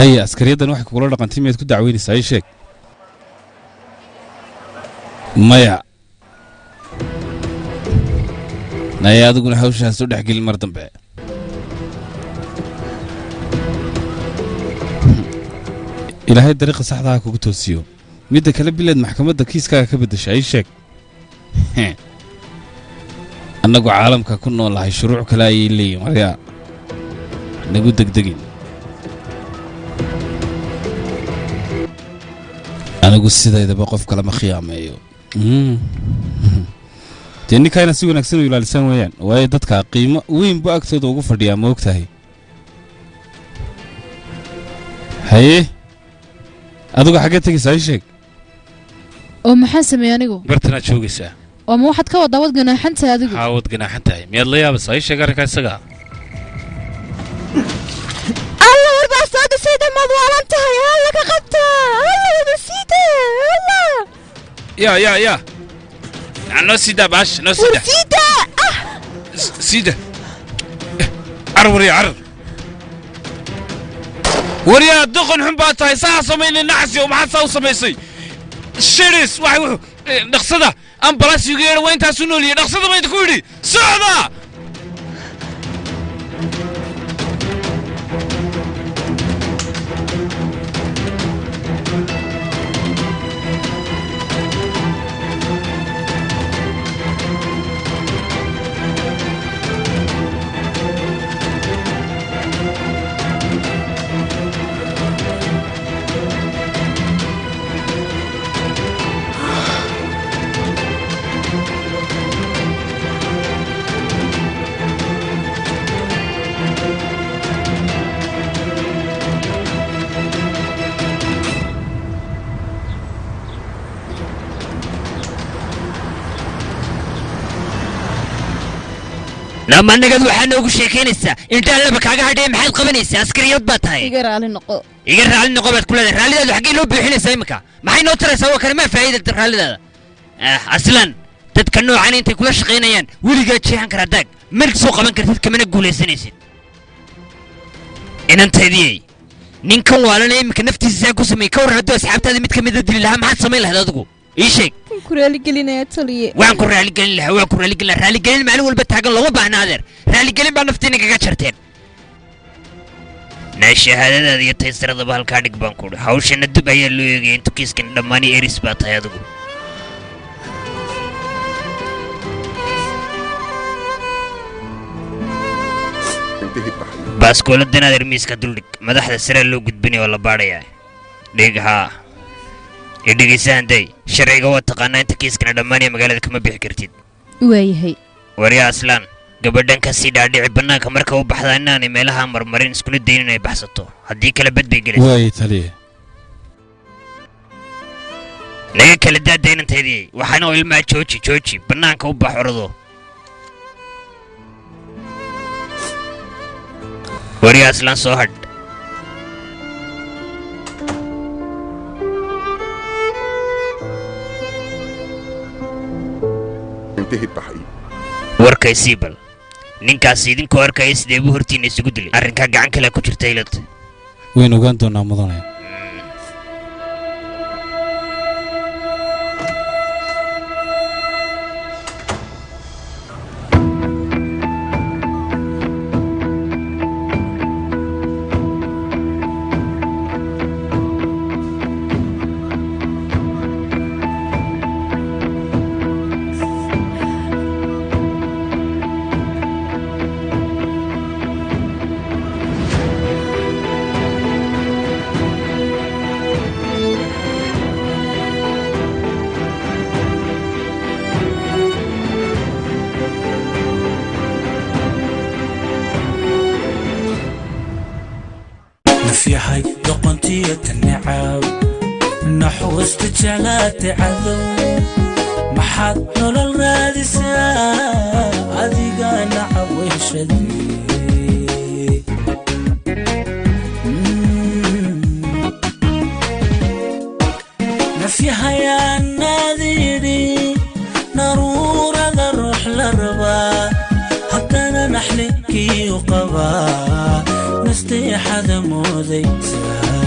Haye, askariyadan waxay kugula dhaqantay miyaad ku dacweynaysaa? Ii sheeg. Maya, naya, adiguna hawshaas u dhex gelin mar dambe. Ilaahay dariiqa saxda ha kugu toosiyo. Midda kale, bileed maxkamadda kiiskaaga ka beddesha. Ii sheeg, annagu caalamka ku noolahay shuruuc kale ayay leeyihin. Maryaa nagu degdegin. Anigu sidaydaba qof kalema khiyaameeyo. Dee ninkaa inaad si wanaagsan u ilaalisaan weeyaan, waayo dadka qiimo weyn bu agtooda ugu fadhiyaa, ma og tahay? Haye, adigu xaggee tegaysaa? Ii sheeg. Oo maxaan sameeyey anigu? Bartanaad joogaysaa. Oo ma waxaad ka wadaa wad ganaaxan tahay adigu? Haa, waad ganaaxan tahay. Miyaad la yaabaysaa? Ii sheeg arrinkaa isaga. Alla, warbaa soo dhisayda, maad waalan tahay? Alla ka qabta, alla wada siida, alla. Ya ya ya, noo siidaa baash, noo war siida. Siida ah. Siida, carar warya, carar waryaa. Doqon xun baa tahay, saa samaynay nacsi. Maxaad saa u samaysay? Shiris waxay wuxuu dhaqsada ambalaas igu yeedha. Waa intaasu nooliyey. Dhaqsada baa idinku yidhi, socda. Namanagad waxaa noogu sheekaynaysaa indhaha laba kaaga hadhaya. Maxaad qabanaysaa? Askariyad baa tahay. Iga raali noqo. Iga raali noqo baad ku leedahay. Raallidaadu xaggee noo buuxinaysaa iminka? Maxay noo taraysaa? Waa kale maa faa'iida raallidaada. Ah, aslan dadka noocan intay kula shaqaynayaan weligaa jeexan karaa daag meel soo qaban kartid, kamana guulaysanaysid. Inantaydiyey, ninkan waalanaya iminka naftiisa saa ku sameeyey, ka warran hadduu asxaabtaada mid ka mida dili lahaa, maxaad samayn lahayd adigu? Ii sheeg. Waan ku raaligelinayaa, taliye. Waan ku raaligelin lahaa, waan ku raaligelin lahaa. Raaligelin maalin walba taagan looma baahna, adeer. Raaligelin baa naftiina kaga jarteen. Naa shahaadadaada iyo taysaradaba halkaa dhig baan kuhi. Hawshana dub ayaa loo eegaya intu kiiskan dhammaani. Eris baa tahay adigu. Baaskooladan, adeer, miiska duldhig. Madaxda saraa loo gudbinaya oo la baadhayaa. Dhig haa, idhegeysahanday, sharciga waa taqaanaa. Inta kiiskana dhammaanaya magaalada kama bixi kartid. Waayahay. Waryaa Aslaan, gabadhan ka sii dhaadhici bannaanka marka u baxdaa inaanay meelaha marmarin, iskuna dayin inay baxsato. Haddii kale bad bay gelaysaa. Waay taliye. Naga kala daada inantaydii. Waxaana oo ilmaha jooji, jooji, bannaanka u bax, orado. Waryaa Aslaan, soo hadh. Warkaysii bal ninkaas idinkoo arkaya sidee buu hortiinna isugu dilay? Arrinkaa gacan kale ku jirta ilad. Waynu ogaan doonaa, mudane. Nafyahay doqontiyo tanacaaw, naxuusta jeclaata cadow, maxaad nolol raadisaa? Adigana cawayshadii nafyahayaanaadidhi, naruurada ruux la rabaa, haddana naxlinkii u qabaa. Nasteexada mooday.